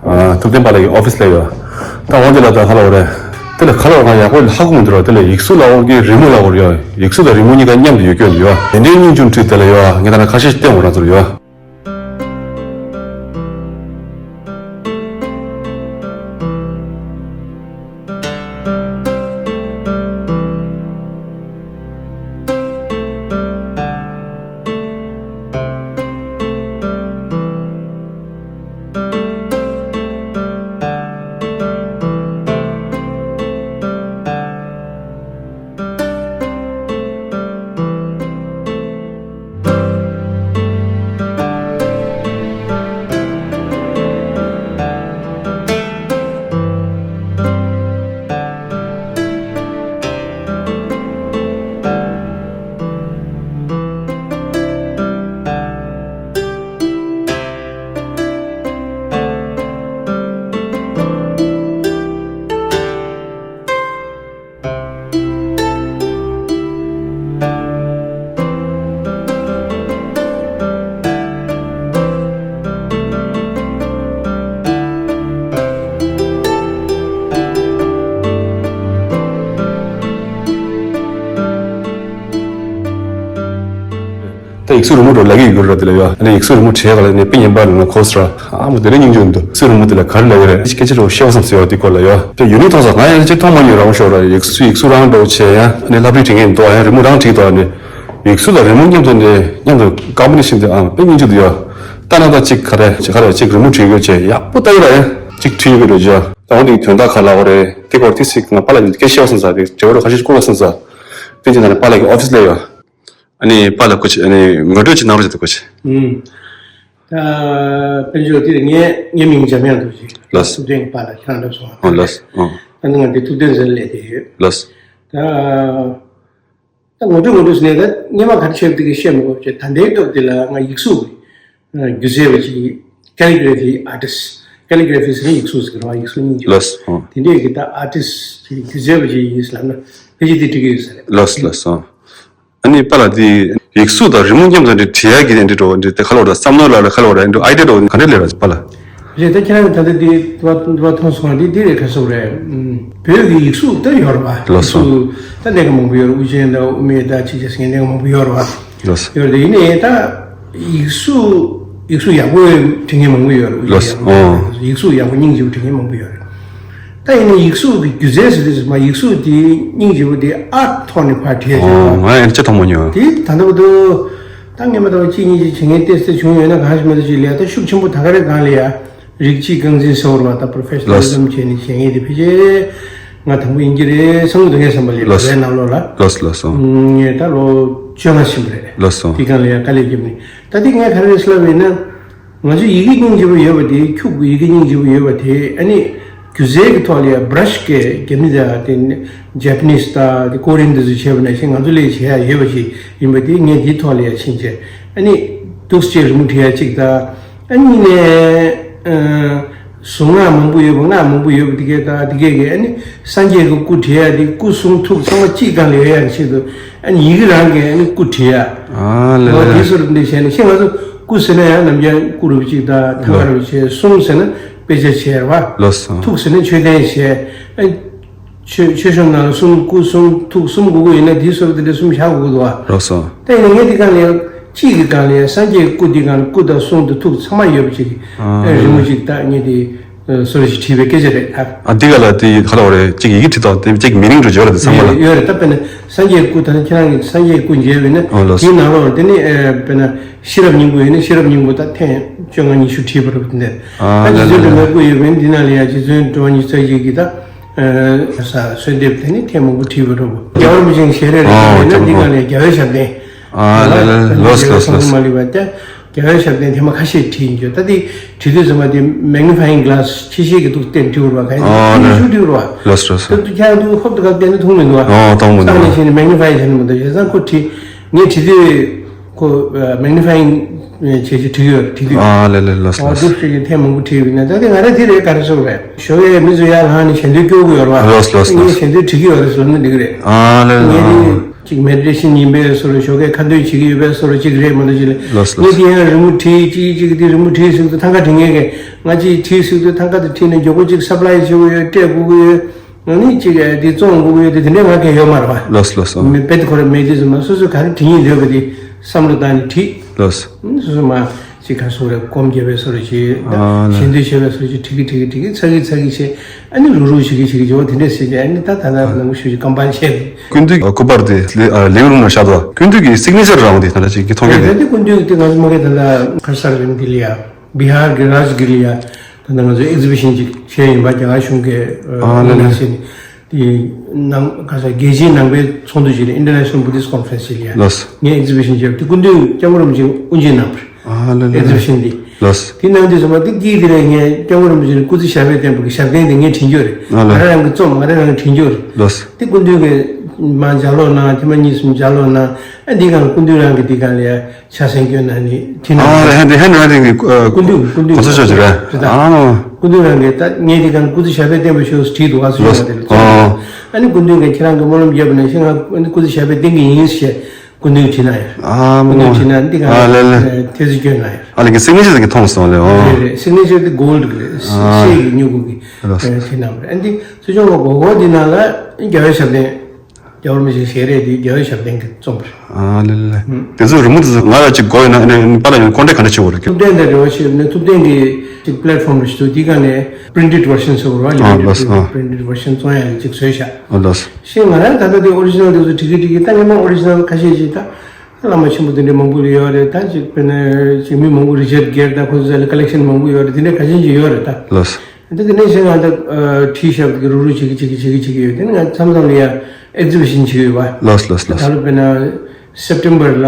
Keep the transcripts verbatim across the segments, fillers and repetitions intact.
ཨ། ཐུབ་བསྟན་པ་ལགས་ཀྱི་ཨོ་ཕི་སི་ལ་ཡོད། ད་འོ་དེ་ལ་ད་ག་ལ་འོ་རེད། དེ་ལ་ག་ལ་འོ་ང་ཡག་པོ་ཧ་གོ་མི་འདུག་ར། དེ་ལ་ཡིག་གཟུགས་ལ་འོ་གི་རི་མོ་ལ་འོ་རེད་ཡ། ཡིག་གཟུགས་དང་རི་མོ་གཉིས་ཀ་མཉམ་དུ་ཡོད་སྐྱོན་ཡོད། དེ་འདྲའི་སྙིང་རྗེ་འཁྲིས་དེ་ལ་ཡོད། ངས་ད་ལྟ་ཁ་ཤས་ཤིག་བསྟན་འོ་རང་ཚོར་ཡོད། ད་ཡིག་གཟུགས་རི་མོ་འགྲོ་ལབ་ཀྱི་ཡོད་ར། དེ་ལ་ཡོད། ཨ་ནི་ཡིག་གཟུགས་རི་མོ་བྲིས་ག་ལ་ནི་དཔེ་ངན་པ་ལ་ན་ཁོ་སི་ར། ཨ་མོ་དེ་རིང་སྙིང་རྗེ་འདུག་ཡིག་གཟུགས་རི་མོ་དེ་ལ་ག་རེ་ལབ་ཡོད་རེད། སྐད་ཆ་རོ་ཤེས་བསམ་ཟེར་བ་དེ་སྐོར་ལ་ཡོད། དེ་ཡུན་རིང་ཐོག་ས་ང་ཡང་ཅིག་མཐོང་མ་མྱོང་རང་ཤོར་ར། ཡིག་གཟུགས་ཡིག་གཟུགས་རང་འགྲོ་བྱས་ཡ་ནི་ལྷ་བྲིས་བྲིས་མཁན་འདུག་ཡ་རི་མོ་རང་བྲིས་འདུག་ནི་ཡིག་གཟུགས་ལ་རི་མོ་མཉམ་དུ་ནི་མཉམ་དུ་ཀམ་པི་ནི་ཤན་དེ་ཨ་དཔེ་སྙིང་རྗེ་འདུག་ཡ། ལྟ་ན་ད་ཅིག་ག་རེ་ཅིག་ག་རེ་ཅིག་རི་མོ་བྲིས་ཡོད་བྱས་ཡག་པོ་ལྟ་ཡོད་ར། ཡ་ཅིག་བྲིས་ཡོད་རེད་ཇ། ད་འོ་དེ་དོན་དག་ག་ལ་འོ་རེད། དེ་སྐོར་དེ་ཚིག་ང་པཱ་ལགས་ཀྱི་སྐད་ཤེས་བསམ་ས་དེ་འབྲེལ་བ་རོགས་ཁ་ཤས་བསྐུར་བ་བསམ་ས། དེ་ཅི་ན་ནི་པཱ་ལགས་ཀྱི་ཨོ་ཕི་སི་ལ་ཡོད། ཨ་ནི་པཱ་ལགས་སྐུ་མཁྱེན། ཨ་ནི་ངོ་སྤྲོད་ཅིག་གནང་རོགས་བྱེད་དོ་སྐུ་མཁྱེན། ཨུམ། ད་དཔལ་འབྱོར་དེ་ངའི་ངའི་མིང་འཇམ་དབྱངས་རྡོ་རྗེ། ལགས། ཐུབ་བསྟན་པཱ་ལགས་ཁྱེད་རང་འདྲ་སོང་ཨ། ཨོ་ལགས། ཨོ། ད་ནི་ང་འདི་ཐུབ་བསྟན་ཟེར་སླེབས་དེ་ཡོད། ལགས། ད་ད་ངོ་སྤྲོད་ངོ་སྤྲོད་ཟེར་ནས་ད་སྔོན་མ་ག་རེ་བྱས་པ་དེ་གི་བཤད་མི་དགོས་བྱས། ད་ལྟའི་སྐབས་དེ་ལ་ང་ཡིག་གཟུགས་སྒྱུ་རྩལ་བ་ཅིག Calligraphy artist། Calligraphy ཟེར་ན་ཡིག་གཟུགས་ཟེར་བ། ཡིག་གཟུགས་སྙིང་རྗེ་བ། ལགས། ཨོ། དེ་འདྲས་ཀྱི་ད་ཨར་ཊིསི་ཅིག་སྒྱུ་རྩལ་བ་ཅིག་ཡིན་ཟེར་ལབ་ན་ཕལ་ཆེར་དེ་འགྲིག་གི་ཡོད་ས་རེད། ལགས་ལགས་སོ། ཨ་ནི་པཱ་ལགས་དེ་ཡིག་གཟུགས་དང་རི་མོ་མཉམ་དུ་འདྲ་བྲིས་ཡག་གི་དེ་འདྲ་འགྲོ་འདྲ་དེ་ག་ལ་འོ་ར། བསམ་བློ་ལ་ལ་ག་ལ་འོ་ར། འདྲ་ཨའི་ཌི་ཡ་འདྲ་ག་འདྲ་སླེབས་ར་པཱ་ལགས། རེད། ད་ཁྱེད་རང་གི་ད་ལྟ་འདི་འདུག་པ་འདུག་པ་མཐོང་སོང་བ་འདི་འདི་རེད། ག་སོག་རེད། ཨུམ། བོད་ཀྱི་ཡིག་གཟུགས་ད་ཡོད་རེད་པ། ལགས་སོ། ཡིག་གཟུགས་ད་གནད་འགག་མང་པོ་ཡོད་རེད། དབུ་ཅན་དང་དབུ་མེད་དང་ཅི་བྱས་ཟེར་མཁན་གནད་འགག་མང་པོ་ཡོད་རེད་པ། ལགས་སོ། ཡོད་རེད། ཡིན་ནའི་ད་ཡིག་གཟུགས་ཡིག་གཟུགས་ཡག་པོ་བྲིས་མཁན་མང་པོ་ཡོད་རེད། ལགས་སོ། ཨོ། ཡིག་གཟུགས་ཡག་པོ་སྙིང་རྗེ་པོ་བྲིས་མཁན་མང་པོ་ཡོད་རེད། ད་ཡིན་ནའི་ཡིག་གཟུགས་ཀྱི་སྒྱུ་རྩལ་ཟེར་དུས་ཙམ་པ་ཡིག་གཟུགས་དེ་སྙིང་རྗེ་པོ་དེ་ཨར་ཊི་ཐོག་ནས་ཕར་བྲིས་ཡ་ཅིག་ཨོ། ཡོད། ང་ཡང་ཅི་མཐོང་མ་མྱོང་། དེ་ད་ལྟ་བར་དུ་ད་ངས་མ་གཏོགས་གཅིག་གཉིས་ཅིག་བྱེད་མཁན་ཏོག་ཙམ་བྱུང་ཡོད་ན་གང་ཞིག་མ་གཏོགས་ཅིག་ལས་ད་ཤུགས་ཆེན་པོ་ད་ག་རེ་སྒང་ལ་ཡ། རིགས་གཅིག་རྐང་འཛིན་ཟེར་བ་ལ་ད་པོ་རོ་ཕེ་ཤ་ནལ་ལི་ཛམ་བྱས་ནས་བྱེད་མཁན་དེ་ཕལ་ཆེར་ང་དང་པོ་ཡིན་གྱི་རེད་བསམ་གྱི་འདུག་ངའི་བསམ་པ་ལ་ལགས། བོད་པའི་ནང་ལོགས་ལ། ལགས་ལགས་སོ། ངས་ད་ལོ་བཅོ་ལྔ་ཕྱིན་པ་རེད། ལགས་སོ། དེ་སྒང་ལ་ཡང་དཀའ་ལས་བརྒྱབ་ནས། ད་དེ་ངས་ག་རེ་རེད་ཟེར་ལབ་པ་ཡིན་ན། ང་ཚོ་ཡི་གེ་སྙིང་རྗེ་པོ་ཡོད་པ་དེ། ཁྱུག་གི་ཡི་གེ་སྙིང་རྗེ་པོ་ཡོད་པ་དེ། ཨ་ནི་སྒྱུ་རྩལ་གྱི་ཐོག་ལ་ཡང་བྷ་ར་ཤི་གི་རྒྱབ་ནི་ད་དེ་ཇ་པ་ནི་སི་ད་དེ་ཀོ་རི་ཡན་དེ་ཚོ་བྱས་པ་ནང་བཞིན་ང་ཚོ་ལས་བྱེད་ཡ་ཡོད་པ་ཞིག་ཡིན་པ་དེ་ངས་དེའི་ཐོག་ལ་ཡང་ཕྱིན་བྱས། ཨ་ནི་འདུག་སེ་རི་མོ་བྲིས་ཡ་གཅིག་ད། ཨ་ནི་ནས་ཨ། གཟུངས་སྔགས་མང་པོ་ཡོད་པ། སྔགས་མང་པོ་ཡོད་པ་དེ་གས་ད་དེ་གས་ཀྱི་ཨ་ནི་སངས་རྒྱས་ཀྱི་སྐུ་བྲིས་ཡ་དེ་སྐུ་གསུང་ཐུགས་ཚང་མ་གཅིག་སྒང་ལ་ཡོད་ཡ་གི་ཆེད་དུ། ཨ་ནི་ཡི་གེ་རང་གི་ཨ་ནི་སྐུ་བྲིས་ཡ། ཨ་ལེ་ལེ། འོ་ལེ། དེ་སོར་འདི་བྱས་ནས་ཤེས། ང་ཚོ་སྐུ་ཟེར་ན་ཡང་ནམ་རྒྱུན་སྐུ་རུ་གཅིག་ད་ཐང་ག་རུ་བྱས། གསུང་ཟེར་ན་དཔེ་ཆ་བྱས་ར་བ། ལགས་སོ། ཐུགས་ཟེར་ན་མཆོད་རྟེན་བྱས། ཨ། ཆོས་ཆོས་ཕྱོགས་ནང་ལ་གསུང་སྐུ་གསུང་ཐུགས་གསུམ་དགོས་ཀྱི་ཡོད་ན་དེའི་སོར་དེ་འདྲ་གསུམ་བཞག་དགོས་ཀྱི་འདུག་བ། ལགས་སོ། ད་ཡིན་ན་ངས་དེ་སྒང་ལ་ཡང་གཅིག་གི་སྒང་ལ་ཡང་སངས་རྒྱས་སྐུ་དེ་སྒང་ལ་སྐུ་དང་གསུང་དང་ཐུགས་ཚང་མ་ཡོད་པ་ཅིག་ཨ། རི་མོ་ཅིག་ད་ངས་དེ་སོར་ཞིག་བྲིས་པའི་སྐད་ཆ་རེད་ད། ཨ། འདི་ག་ལ་དེ་ག་ལ་བ་རེད། གཅིག་ཡི་གེ་བྲིས་དང་དེ་གཅིག་མི་རིང་འགྲོ་བརྗོད་ལ་དེ་ཚང་མ་ལ། ཡོད་རེད། ད་དཔེར་ན་སངས་རྒྱས་སྐུ་ད་ནི་ཁྱེད་རང་གིས་སངས་རྒྱས་སྐུ་མཇལ་བས་ན། ཨོ་ལགས་སོ། དེའི་ནང་ལོགས་དེ་ནི་ཨ་དཔེར་ན་ཤེས་རབ་སྙིང་པོ་ཡིན་ན་ཤེས་རབ་སྙིང་པོ་ད་ཐེངས་བཅོ་ལྔ་ཉི་ཤུ་བྲིས་པ་རེད་འདི་ནས། ཨ་ད་ལགས་རྗེ་བཙུན་སྒྲོལ་མའི་སྐུ་ཡོད་པས་ན་འདི་ནང་ལ་ཡང་རྗེ་བཙུན་སྒྲོལ་མ་ཉི་ཤུ་རྩ་གཅིག་གི་ད། ཨ། ས་གསོལ་འདེབས་དེ་ནི་ཐེངས་མང་པོ་བྲིས་པ་འདྲ་བོ། རྒྱལ་བ་རིན་པོ་ཆེས་ཞལ་རས་ལ་ཨ་བལྟས་ན་འདི་སྒང་ལ་རྒྱལ་བའི་ཞབས་བརྟན། ཨ་ལགས་ལགས་ལགས་སོ་ལགས་སོ་ལགས་སོ། མ་ལུས་པ་ད་རྒྱལ་བའི་ཞབས་བརྟན་ཐེངས་མ་ཁ་ཤས་བྲིས་ཡིན་རྒྱུ། ད་དེ་བྲིས་དུས་ཙམ་པ་དེ་མེག་ནི་ཕ་ཡིང་གི་ག་ལཱ་སི་ཆེ་ཤོས་ཀྱི་འདུག་སྟེང་བྲིས་པ་རེད་བ། ག་ཡིན་ཨ་ཁོ་ནི་ལགས་ཤུགས་བྲིས་པ་རེད་བ། ལགས་སོ་ལགས་སོ། ད་དུ་ཁྱེད་རང་ཚོ་ཧོབ་ཏེ་ག་བལྟས་ན་མཐོང་མི་འདུག་བ། ཨ་མཐོང་མི་འདུག་སང་ནས་བྱས་ནས་མེག་ནི་ཕ་ཡིང་བྱས་ནས་མི་འདུག་བྱས་ཙང་ཁོ་བྲིས། ངས་བྲིས་དུས་ཁོ་མེག་ནི་ཕ་ཡིང་བྱས་བྱས་བྲིས་ཡོད་རེད། བྲིས་དུས། ཨ་ལགས་ལགས་ལགས་སོ་ཨོ་ལགས་སོ། འདུག་སེ་ཐེངས་མང་པོ་བྲིས་པ་ཡིན་ན། ད་དེ་ང་རང་དེ་རེད་ག་རེ་ཟེར་དགོས་རེད། ཞོགས་ཀས་མི་ཚོ་ཡར་ལངས་ནས་ཞལ་འདོན་སྐྱོར་དགོས་ཡོད་རེད་བ། ལགས་སོ་ལགས་སོ་ལགས་སོ། ངས་ཞལ་འདོན་བྲིས་ཀྱི་ཡོད་རེད་ཟེར་ན་འགྲིག་གི་རེད། ཨ་ལགས་ལགས་ངས་དེ། ཨ། ཅིག་མེ་ཌི་ཊེ་ཤན་ཡིན་པའི་བཟོ་འདྲ། ཞོགས་ཀས་ཁ་འདོན་བྱེད་ཀྱི་ཡོད་པའི་བཟོ་འདྲ་ཅིག་རེད་མ་གཏོགས་ཅིག་ལས། ལགས་སོ། ངས་དེ་ཡང་རི་མོ་བྲིས། ཅིག་ཅིག་དེ་རི་མོ་བྲིས་ཟེར་དུས་ཐང་ག་བྲི་མཁན་གྱིས་ང་ཅིག་བྲིས་ཟེར་དུས་ཐང་ག་དེ་བྲིས་ནས་མགྱོགས་པོ་ཅིག་སབ་ལའི་བྱེད་དགོས་ཡོད། སྤྲད་དགོས་ཀྱི་ཡོད། ཨ་ནི་ཅིག་དེ་བཙོང་དགོས་ཀྱི་ཡོད་དེ། དེ་འདྲའི་ང་གང་ཡོད་མ་རེད་པ། ལགས་སོ། ལགས་སོ། མི་དཔེ་དེ་ཁོ་རང་མེད་དུས་ཙམ་པ་སོ་སོས་ག་རེ་བྲིས་སྙིང་འདོད་པ་དེ་བསམ་བློ་བཏང་ནས་བྲིས། ལགས་སོ། སོ་སོ་མ་ཅིག་ག་སོ་རེ་སྒོམ་རྒྱབ་པའི་བཟོ་འདྲ་ཞིག་ད་ཨ་ལ། ཞེ་འདོད་བྱེད་པའི་བཟོ་འདྲ་ཞིག་བྲི་གི་བྲི་གི་བྲི་གི་ཚ་གི་ཚ་གི་བྱས། ཨ་ནི་རུག་རུག་བྱེད་གི་བྱེད་གི་བྱས་པ་དེ་འདྲས་ཟེར་གྱི། ཨ་ནི་ད་ད་ལྟ་ཨ། ལ་ངོ་ཤུགས་ཀྱི་ཀམ་པའི་ཆེད། སྐུ་མདུན་སྐུ་པར་དེ་ལི་ཨ་ལིང་རུམ་ལ་བཞག་འདུག་སྐུ་མདུན་གྱི་སིག་ནེ་ཅར་རང་དེ་ད་ལྟ་ཅིག་གི་མཐོང་གི་རེད། རེད། ད་དེ་སྐུ་མདུན་གྱི་དེ་ང་ཚོ་མ་གི་ད་ལྟ་ཁ་སང་རིང་དེ་ལ་ཡ་བི་ཧར་གྱི་རཱཇ་གིར་ལ་ཡ་ད་ལྟ་ང་ཚོ་ཨེག་ཛི་བི་ཤན་ཅིག་བྱས་ཡིན་པ། རྒྱ་གར་གཞུང་གི་ཨ་ཨ་ལ་ལ། ནང་སྲིད་ནས་དེ་ནང་ག་ས་རྒྱལ་སྤྱིའི་ནང་པའི་ཚོགས་འདུ་ཅིག་ལ། International Buddhist Conference ཅིག་ལ་ཡ། ལགས་སོ། ངས་ཨེག་ཛི་བི་ཤན་བྱས་པ་དེ་སྐུ་མདུན་སྐྱབས་མགོན་རིན་པོ་ཆེ་དབུ་འབྱེད་གནང་བ་རེད། ཨ་ལ་ལ། ཨེག་ཛི་བི་ཤན་འདི། ལགས། དེ་གནང་དུས་ཙམ་པ་དེ་དཀྱིལ་དེ་ལ་ངས་སྐྱབས་མགོན་རིན་པོ་ཆེ་ནས་སྐུ་ཚེ་ཞབས་པད་བརྟན་པོ་གི་ཞབས་བརྟན་དེ་ངས་བྲིས་ཡོད་རེད། ཨ་ལ། ང་རང་རང་གི་རྩོམ་ང་རང་རང་གིས་བྲིས་ཡོད་རེད། ལགས། དེ་སྐུ་མདུན་གྱིས་མར་ལྗགས་ཀློག་གནང་། ཐེངས་མ་གཉིས་གསུམ་ལྗགས་ཀློག་གནང་། ཨ་འདི་སྒང་ལ་སྐུ་མདུན་རང་གིས་འདི་སྒང་ལ་ཡ་ཕྱག་མཚན་བསྐྱོན་གནང་ནས་བྲིས་གནང་ཨ་རེད། ཧན་ཧན་རའི་ཊིང་གི་ཨ་སྐུ་མདུན་སྐུ་མདུན་གོང་ས་མཆོག་ཅིག་རེད། རེད་ད། ཨ་ནོ། སྐུ་མདུན་རང་གིས་ད་ངས་འདི་སྒང་ལ་སྐུ་ཚེ་ཞབས་པད་བརྟན་པོ་ཤོག་ཟེར་བྲིས་འདུག་ཨ་ཟེར་ལགས། ཡོད་པ་དེ་ལ། ཨ་ཨ། ཨ་ནི་སྐུ་མདུན་གྱིས་ཁྱེད་རང་གིས་སྨོན་ལམ་བརྒྱབ་པ་ནང་བཞིན་ང་སྐུ་ཚེ་ཞབས་པད་བརྟན་གྱི་ཡིན་ཟེར། སྐུ་མདུན་བྲིས་གནང་ཡོད། ཨ་མོ། སྐུ་མདུན་བྲིས་གནང་འདི་ག་ཨ་ལེ་ལེ། ཨ་ཐེ་ཚོམ་སྐྱོན་གནང་ཡོད། ཨ་ལེ་གི་སིག་ནེ་ཅར་གི་མཐོང་སོང་ལེ། ཨོ། རེད་རེད། སིག་ནེ་ཅར་འདི་གོལ་ཌི་གི་རེད། ཨ་གསེར་གྱི་སྨྱུ་གུ་གི་ལགས། ཨ་བྲིས་གནང་བ་རེད། ཨ་འདི་ཚུར་ཕྱོགས་ལ་སྒོར་སྒོར་འདི་ནང་ལ་རྒྱལ་བའི་ཞབས་བརྟན། རྒྱལ་བ་རིན་པོ་ཆེའི་ཞལ་རས་འདི་རྒྱལ་བའི་ཞབས་བརྟན་གྱི་རྩོམ་རེད། ཨ་ལེ་ལེ། ཨུམ། དེ་ཚོ་རི་མོ་དེ་ཚོ་ང་ལ་ཅིག་དགོས་ཡོད་ན་ཨ་ནི་པཱ་ལགས་ཡང་ཀོན་ཊེག་ག་འདྲ་བྱེད་དགོས་རེད། ཐུབ་བསྟན་དང་འབྲེལ་བ་བྱས་ཡོད་ན་ཐུབ་བསྟན་གྱི་ཅིག་པི་ལེཊ་ཕོམ་རེ་ཞིག་འདུག་དེ་ག་ནས་པི་རིན་ཊེཌ་ཝར་ཤན་ཟེར་བ་རེད་པ། ཨ་ལགས། ཨ། པི་རིན་ཊེཌ་ཝར་ཤན་བཙོང་ཡག་ཅིག་བཟོས་ཤག་ཨ་ལགས། ཤེས། ང་རང་ད་ལྟ་དེ་ཨོ་རི་ཇི་ནལ་དེ་ཚོ་བྲིས་ཀྱི་བྲིས་ཀྱི་ད་སྔོན་མ་ཨོ་རི་ཇི་ནལ་ཁ་ཤས་ཅིག་ད་བླ་མ་ཆེན་པོ་དེ་འདྲ་མང་པོ་ལ་ཡོད་རེད། ད་ཅིག་དཔེར་ན་ཅིག་མི་མང་པོ་རི་ཅར་གེར་ད་ཁོ་ཚོ་ལ་ཀ་ལེག་ཤན་མང་པོ་ཡོད་རེད། དེ་འདྲ་ག་ཅན་ཅིག་ཡོད་རེད་ད། ལགས། ད་དེ་ནས་གཞན་ང་ད་བྲིས་ཞབས་ཀྱི་རུ་རུ་བྱེད་ཀྱི་བྱེད་ཀྱི་བྱེད་ཀྱི་བྱེད་ཀྱི་ཡོད། དེ་ནས་ང་མཚམས་མཚམས་ལ་ཡང་ཨེག་ཛི་བི་ཤན་བྱེད་ཀྱི་ཡོད་པ། ལགས་ལགས་ལགས། ད་ལོ་དཔེར་ན་སེབ་ཊེམ་བར་ལ་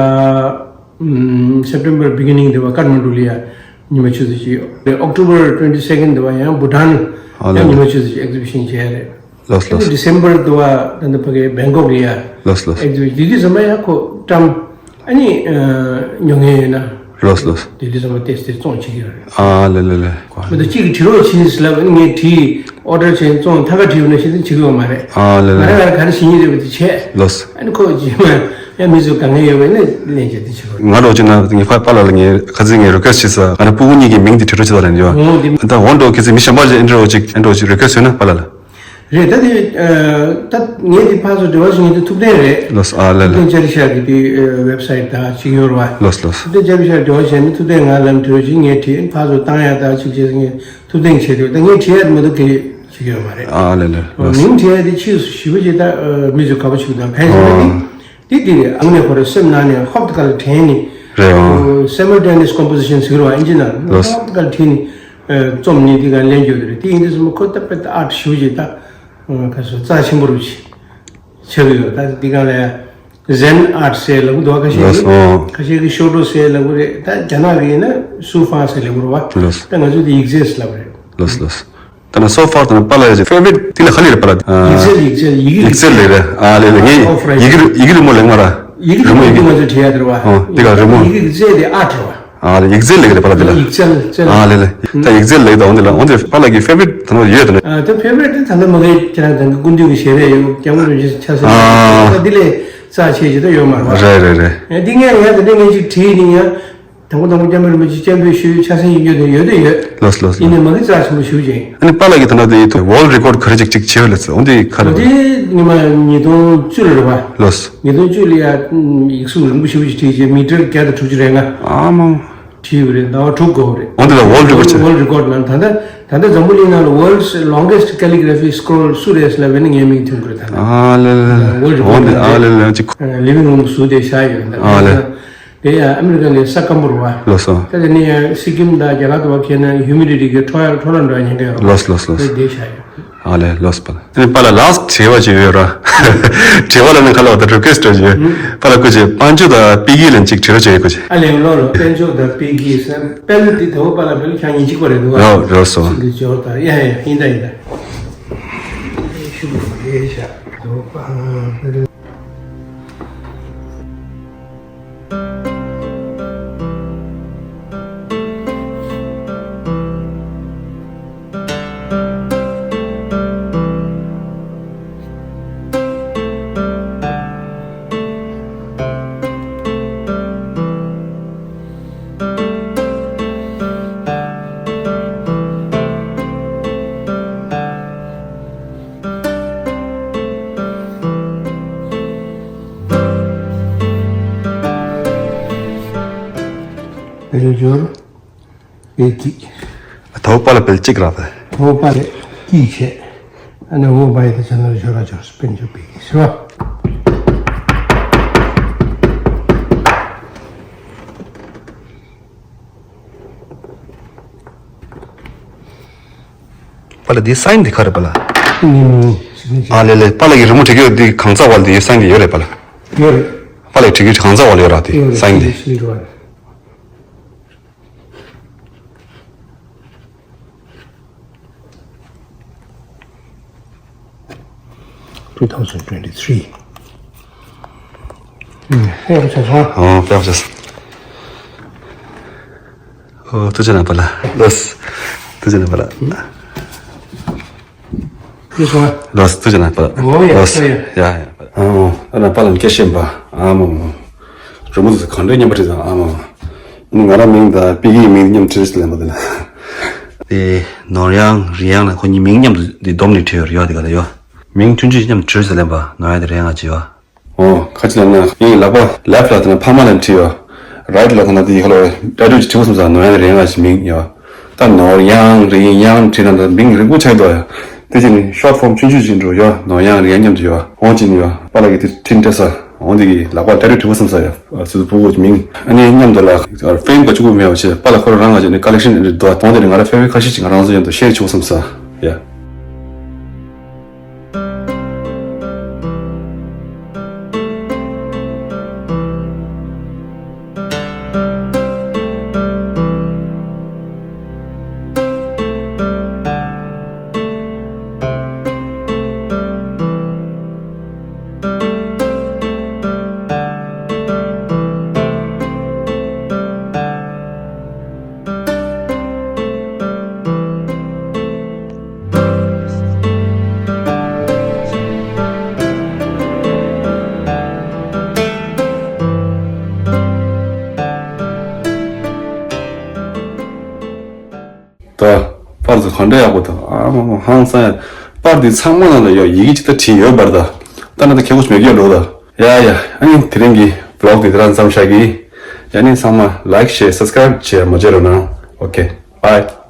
སེབ་ཊེམ་བར་བི་གི་ནིང་དེ་བ་ཀཏ་མན་ཌུ་ལ་ཡང་ཉི་མ་ཆུ་ཚོད་གཅིག་ཡོད། ཨོག་ཊོ་བར་ཊུ་ཝེན་ཊི་སེ་ཀེན་དེ་བ་ཡང་བྷུ་ཊཱན་ཨ་ལ་ཡང་ཉི་མ་ཆུ་ཚོད་གཅིག་ཨེག་ཛི་བི་ཤན་བྱས་རེད། ལགས་ལགས། ཌི་སེམ་བར་དུ་བ་ད་ལྟ་ཕ་གི་བེང་ཀོག་ལ་ཡ། ལགས་ལགས། ཨེག་ཛི་བི་ཤན་དེ་དུས་ཙམ་པ་ཡ་ཁོ་ཀྲམ་ཨ་ནི་ཉོ་མཁན་ཡོད་ན། ལགས་ལགས། དེ་དུས་ཙམ་པ་ཏེས་ཏེ་བཙོང་བྱེད་ཀྱི་ཡོད་རེད། ཨ་ལེ་ལེ་ལེ། མི་འདུག་གཅིག་གིས་བྲིས་རོགས་བྱེད་ཟེར་ལབ། ཨ་ནི་ངས་བྲིས་ཨོ་ཌར་བྱས་བཙོང་ཐང་ག་བྲིས་ཡོད་ན་ཤེས་ཏེ་བྱེད་ཀྱི་ཡོད་མ་རེད། ཨ་ལེ་ང་ལེ། རང་རང་ག་རེ་བྱེད་སྙིང་རེད་པ་དེ་བྱས། ལགས། ཨ་ནི་ཁོ་རྗེས་མ་ཡང་མི་ཚོ་དཀའ་ངལ་ཡོད་པ་ཡིན་ན་ལན་བྱས་ཏེ་བྱེད་དགོས། ང་རོགས་བྱས་ན་ངས་ཕ་པཱ་ལགས་ལ་ངས་ཁ་སང་ངས་རི་ཀུ་ཨེ་སི་ཊི་བྱས་ས། ང་རང་སྤུ་གུ་གཉིས་ཀྱི་མིང་དེ་བྲིས་རོགས་བྱེད་ད་ལབ་ཡོད། འོ་དེ། ད་འོ་འགྲོ་ཁྱེད་ཚོས་མི་གཞན་པ་ལ་ཨེ་འདྲ་བོ་ཅིག་ཨེ་འདྲ་བོ་ཅིག་རི་ཀུ་ཨེ་སི་ཊི་ཡོད་ན་པཱ་ལགས་ལ། རེད། ད་དེ་ཨ་ད་ངས་དེ་ཕར་ཚུར་འབྲེལ་བ་བྱེད་མཁན་དེ་ཐུབ་བསྟན་རེད། ལགས་སོ། ཨ་ལེ་ལེ། ཐུབ་བསྟན་ཅ་རི་ཤ་གི་དེ་ཨ་ཝེབ་སའིཊ་དང་ཅིག་ཡོད་རེད་བ། ལགས་ལགས། ཐུབ་བསྟན་ཅ་རི་ཤ་འབྲེལ་བ་བྱས་ནས་ཐུབ་བསྟན་ང་ལ་འབྲེལ་བ་བྱེད། ངས་བྲིས་ཕར་ཚུར་བཏང་ཡག་དང་ཅིག་བྱས་ངས་ཐུབ་བསྟན་བྱས་རེད། ད་ངས་བྲིས་ཡག་མི་འདུག་གི་བྱེད་ཀྱི་ཡོད་མ་རེད། ཨ་ལེ་ལེ། ལགས་སོ། མིང་བྲིས་ཡག་དེ་ཕྱིས་སུ་ཞིབ་པོ་ཅིག་ད་ཨ་མི་ཚོས་དགའ་པོ་བྱེད་དང་ཕན་ཚུན་ཨ་དེ་དེ་དེ་རེད། ཨ་ནི་ཁོ་རང་སེམས་ནང་ནས་ཧོབ་ཏེ་ག་ལ་དྲན་ནས། རེད་ཨ། སའི་མལ་ཊེ་ནི་ཡས་ཀོམ་པོ་ཟི་ཤན་ཟེར་གི་རེད་བ་ཨིན་ཇི་ནང་། ལགས་སོ། ཧོབ་ཏེ་ག་ལ་དྲན་ནས། རྩོམ་ནི་དེ་ག་ལེན་རྒྱུ་དེ་རེད། དེ་ཡིན་དུས་ཙམ་པ་ཁོ་ད་དཔེ་ད་ཨརཊ་ཞེ་པོ་ཅིག་ད་ག་སོ་རྩ་ཆེན་པོ་རུ་ཆགས་ཀྱི་ཡོད། ད་དེ་ག་ལ་ཟེན་ཨརཊ་ཟེར་ལབ་ཀྱི་འདུག་ཁ་ཤས་ཀྱིས། ལགས་སོ། ཁ་ཤས་ཀྱིས་ཤོ་ཊོ་ཟེར་ལབ་ཀྱི་རེད། ད་རྒྱ་ནག་གི་ཡིན་ན་སུའུ་ཧྥ་ཟེར་ལབ་ཀྱི་རེད་བ། ལགས་སོ། ད་ང་ཚོས་དེ་ཡིག་ཚད་ཟེར་ལབ་ཀྱི་རེད། ལགས་སོ་ལགས་སོ། ད་ནི་སོ་ཧྥར་དང་པཱ་ལགས་ཀྱི་ཕེ་ཝ་རི་ཊི་དེ་ལ་ག་རེ་རེད་པཱ་ལགས། ཡིག་ཚད། ཡིག་ཚད། ཡིག་གི། ཡིག་ཚད་ལབ་རེད། ཨ་ལེ་ལེ། ངས་ཡིག་གི་རི་མོ་ལབ་མ་རེད། ཡིག་གི་རི་མོ། ཡིག་གི་ང་ཚོས་བྲིས་ཡག་དེ་རེད་བ། ཨོ་དེ་ག་རི་མོ། ཡིག་གི་ཚད་དེ་ཨརཊ་རེད་བ། ཨ་ལེ། ཡིག་ཚད་ལབ་རེད་པཱ་ལགས་དེ་ལ། ཡིག་ཚད། ཚད། ཨ་ལེ་ལེ། ད་ཡིག་ཚད་ལབ་ད་འོ་དེ་ལ་འོ་དེ་པཱ་ལགས་ཀྱི་ཕེ་ཝ་རི་ཊི་ད་ནི་ཡོད་ད་ནི། ཨ་ད་ཕེ་ཝ་རི་ཊི་ད་ནི་མ་གི་ཁྱེད་རང་ད་གི་སྐུ་མདུན་གྱི་ཞལ་རས་ཡོད། སྐྱབས་མགོན་རིན་པོ་ཆེ་ཕྱག་འཚལ་ཡོད། ཨ་ད་དེ་ལས་རྩ་ཆེ་ཅིག་ད་ཡོད་མ་རེད་བ། རེད་རེད་རེད། ཨ་འདི་ངས་ངས་ད་འདི་ངས་ཅིག་བྲིས་ནི་ཡང་། དང་པོ་དང་པོ་སྐྱབས་མགོན་རིན་པོ་ཆེ་སྐྱབས་འགྲོ་ཞུས་ཕྱག་འཚལ་ཡིན་རྒྱུ་དེ་ཡོད་དེ་ཡོད། ལགས་སོ་ལགས་སོ། ཡིན་ནའི་མ་གི་རྩ་ཆེན་པོ་ཞེ་པོ་ཅིག་ཡིན། ཨ་ནི་པཱ་ལགས་ཀྱིས་ད་ལྟ་དེ་ཝརལཌ་རི་ཀོཌ་ག་རེ་ཅིག་ཅིག་བྱས་ཡོད་ལགས་སོ། འོ་དེ་ག་རེ། འོ་དེ་ཉི་མ་ཉིས་སྟོང་བཅུ་ལ་རེད་བ། ལགས་སོ། ཉིས་སྟོང་བཅུ་ལ་ཡ་ཡིག་གཟུགས་རིང་པོ་ཞེ་པོ་ཅིག་བྲིས་བྱས་མི་ཊར་བརྒྱ་དང་དྲུག་ཅུ་རེ་ལྔ། ཨ་མ། བྲིས་ཡོད་རེད། ཟླ་བ་དྲུག་འགོར་བ་རེད། འོ་དེ་ལ་ཝརལཌ་རི་ཀོཌ་བྱས། ཝརལཌ་རི་ཀོཌ་ནང་ད་ལྟ་ད་ལྟ་འཛམ་བུ་གླིང་ནང་ལ་world's longest calligraphy scroll སུ་རེད་ལབ་པ་ཡིན་ན་ངའི་མིང་ཐོན་གྱི་རེད་ད་ལྟ། ཨ་ལེ་ལེ་ལེ། ཝརལཌ་རི་ཀོཌ། འོ་དེ་ཨ་ལེ་ལེ་ཅིག་ལིབ་ཝིང་རུམ་ཟུར་དེ་བཞག་ཡོད་ད། ཨ་ལེ། དེ་ཡང་ཨ་མི་རི་ཀ་ནས་ས་སྐམ་པོ་རེད་བ། ལགས་སོ། ད་དེ་ནས་ཡང་སི་ཀིམ་དང་རྒྱ་གར་དུ་བ་ཁྱེད་ན་ཧིའུ་མི་ཌི་ཊི་གི་འཕྲོ་ཡར་འཕྲོ་ལ་འགྲོ་ཡ་ཉེན་ཁ་ཡོད་རེད། ལགས་སོ་ལགས་སོ་ལགས་སོ། དེ་བསྡད་བཞག་ཡོད། ཨ་ལེ་ལགས་སོ་པཱ་ལགས། དེ་ནས་པཱ་ལགས་ལཱསི་ཊི་དྲི་བ་ཅིག་ཡོད་ར། དྲི་བ་ལ་ནི་ཁ་ལོ་ད་རི་ཀུ་ཨེ་སི་ཊི་ཡོད་ཅིག་པཱ་ལགས་སྐུ་མཁྱེན། དཔལ་འབྱོར་དང་དཔལ་སྐྱིད་ལ་ཅིག་དྲི་རོགས་བྱེད་ཡོད་སྐུ་མཁྱེན། ཨ་ལེ་ལོ་ལོ། དཔལ་འབྱོར་དང་དཔལ་སྐྱིད་ཟེར་དཔལ་དེ་དེ་བོ་པཱ་ལགས་དཔལ་ཁྱང་ཉིན་གཅིག་པ་རེད་འདུག་ག་རོ་རོ་སོ། ཅིག་གི་འབྱོར་དང་ཡ་ཡ་ཡིན་ད་ཡིན་ད། ཤུགས་རེད་ཤག་འདུག་པ། དཔལ་འབྱོར་སྤེལ་སྐྱིད། ཐོག་པ་ལ་སྤེལ་གཅིག་རག་པས། ཐོག་པ་ལ་སྐྱིད་ཆེ། ཨ་ནི་འོ་བ་ཡི་ད་ཆ་ནར་ཞོ་ར་ཅོར་དཔལ་འབྱོར་སྤེལ་གྱིས་ཟེར་བ། པ་ལ་འདི་སའིན་འདི་ག་རེ་པ་ལ། ཨ་ལེ་ལེ། པ་ལ་གི་རི་མོ་བྲིས་ཡོད་འདི་གང་ཚ་བ་ལ་འདི་སའིན་འདི་ཡོད་རེད་པ་ལ། ཡོད་རེད། པ་ལ་བྲིས་ཡོད་གང་ཚ་བ་ལ་ཡོད་ར་འདི་ཡོད་རེད། སའིན་འདི། Two thousand twenty-three. ཨོ་ཕེབས་ཤོག་ཨོ་ཐུགས་རྗེ་གནང་པ་ལ། ལོས། ཐུགས་རྗེ་གནང་པ་ལ། ལོས། ཐུགས་རྗེ་གནང་པ་ལ། ལོས། ཡ་ཡ། ཨོ་ཨ་ན་པ་ལ་སྐད་ཤེས་པ། ཨ་མ་མ། རི་མོ་དེ་གང་འདྲའི་སྙན་པ་རེད་ཨ་མ་མ། ང་རང་མིང་དང་པི་ཀིའི་མིང་མཉམ་བྲིས་ལེན་པ་དེ་ལ། དེ་ནོར་གཡང་རི་གཡང་ལ་ཁོ་གཉིས་མིང་མཉམ་དུ་འདི་སྡོམ་ནས་བྲིས་ཡོད་རེད་ཡོད་དེ་ག་ལ་ཡོད། མིང་ཆུང་ཆུང་མཉམ་བྲིས་ལེན་པ་ནོར་གཡང་དེ་རི་གཡང་ང་བྱེད་ཡོད། ཨོ་ཁ་ཅིག་ལ་ན་ངའི་ལག་པ་ལེབ་ལ་དེ་ན་ཕ་མ་ལ་བྲིས་ཡོད། རའིཊ་ལ་དེ་ན་དེ་ཡི་ཁ་ལ་ཏ་ཊུ་ཅིག་བྲིས་པ་སོང་ཙང་ནོར་གཡང་དེ་རི་གཡང་ང་ཞིག་མིང་ཡོད། ད་ནོར་གཡང་རི་གཡང་བྲིས་ན་ད་མིང་རིང་པོ་ཆགས་འདུག་ཡ། དེ་ཅི་ནི་ཤོཊ་ཕོམ་ཆུང་ཆུང་ཅིག་འགྲོ་ཡ། ནོར་གཡང་རི་གཡང་མཉམ་དུ་ཡོད། འོང་ཅི་ནི་ཡོད། པ་ལགས་ཀྱི་དེ་འཕྲིན་སྤྲད་ས། འོང་དེ་གི་ལག་པ་ཏ་ཊུ་བྲིས་པ་བསམ་ས་ཡ། སུ་སུ་ཕྲུ་གུ་མིང་ཨ་ནི་མཉམ་དུ་ལ་ཕེམ་ག་ཆུ་གུ་མེད་པ་བྱས། པ་ལགས་ཁོ་རང་རང་ང་ཅི་ནི་ཀ་ལེག་ཤན་འདི་འདུག་འོང་དེ་ནི་ང་རང་ཕེ་བི་ཁ་ཤས་ཅིག་ང་རང་ཚོ་མཉམ་དུ་ཤེར་ཆུ་བསམ་ས་ཡ། ད། པར་དེ་ག་འདྲ་ཡག་པོ་འདུག་ཨ་མ་མ་ཧང་སང་ཡ། པར་དེ་ཚང་མ་ནང་ལ་ཡོད་ཡི་གེ་ཅིག་ད་བྲིས་ཡོད་པར་ད། ད་ན་ད་ཁྱེད་ཀོ་ཅི་མེད་ཀྱི་འགྲོ་ད། ཡ་ཡ། ཨ་ནི་དེ་རིང་གི་བི་ལོག་དེ་དེ་རང་མཚམས་བཞག་གི། ཡ་ནི་ཚང་མ་ལའིཀ་ཤེར་སབ་སི་ཀ་རའིབ་བྱས་མ་བརྗེད་རོགས་གནང་། ཨོ་ཁེ། བྷའི།